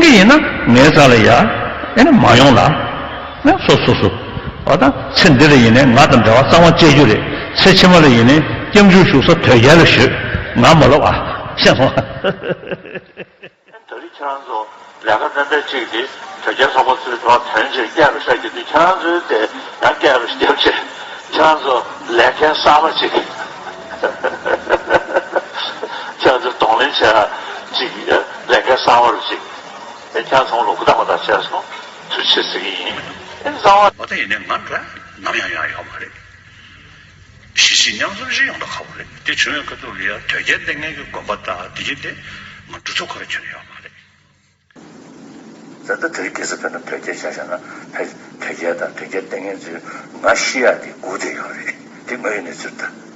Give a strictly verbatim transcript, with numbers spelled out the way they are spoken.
གི་ཡིན་ན་ངའི་རྩ་ལ་ཡ། ཨེ་ནི་མ་ཡོང་ལ། ཨེ་སོ་སོ་སོ། འོ་ད་ཚེ་འདི་ལ་ཡིན་ནའི་ང་དང་འབྲེལ་བ་གཙང་མ་བཅད་རྒྱུ་རེད། ཚེ་ཕྱི་མ་ལ་ཡིན་ནའི་སྐྱབས་འཇུག་ཞུ་ས་དོལ་རྒྱལ་ལ་ཞུས། ང་མ་ལོབས་ཨ། ཤེས་སོང་། ད་རེས་ཁྱེད་རང་ཚོ་ལས་ཀ་གནང་བསྡད་ཅིག་དེ་དོལ་རྒྱལ་ཚོགས་པ་ཚོའི་དོན་ཆེད་སྐད་རུ་བཤད་ཀྱི་དུས་ཁྱེད་རང་ཚོའི་དེ་ཡང་སྐད་རུ་བརྒྱབ་བྱས་ཁྱེད་རང་ཚོ་ལས་མཁན་གསར་པ་ཅིག་ཁྱེད་རང་ཚོ་གདོང་ལེན་བྱས་ཅིག་ལས་མཁན་གསར་པ་རུ་ཅིག་ཨེ་ཁྱེད་ཚང་ལོ་ཁུ་དག་པ་དག་བྱས་སོང་། ཐུགས་རྗེ་ཆེ་ཟེར་གྱི་ཡིན། ཨེ་གསང་བ། འོ་ད་ཡིན་ནའི་ང་འདྲ་ནམ་ཡང་ཡོང་ཡ་ཡོད་མ་རེད། གཞིས་བྱེས་མཉམ་འཛོམས་ཤིག་ཡོང་ད་ཁག་པོ་རེད། དེ་བྱུང་བའི་ཁ་ཐུག་ལ་ཡ་དོལ་རྒྱལ་བསྟེན་མཁན་གྱི་དགོན་པ་དང་དེ་གྱིས་དེ་ང་འགྲོ་ཐུབ་ཁ་ར་ཁྱོན་ནས་ཡོད་མ་རེད། ད་ལྟ་དེ་རིང་ཁ་སང་དཔེར་ན་དོལ་རྒྱལ་ཆ་བཞག་ན་ཕ་དོལ་རྒྱལ་དང་དོལ་རྒྱལ་བསྟེན་མཁན་ཚོས་ང་ཤི་ཡ་དེ་སྒུག་བསྡད་ཡོད་རེད། དེ་དངོས་ཡོད་གནས་ཚུལ་ད།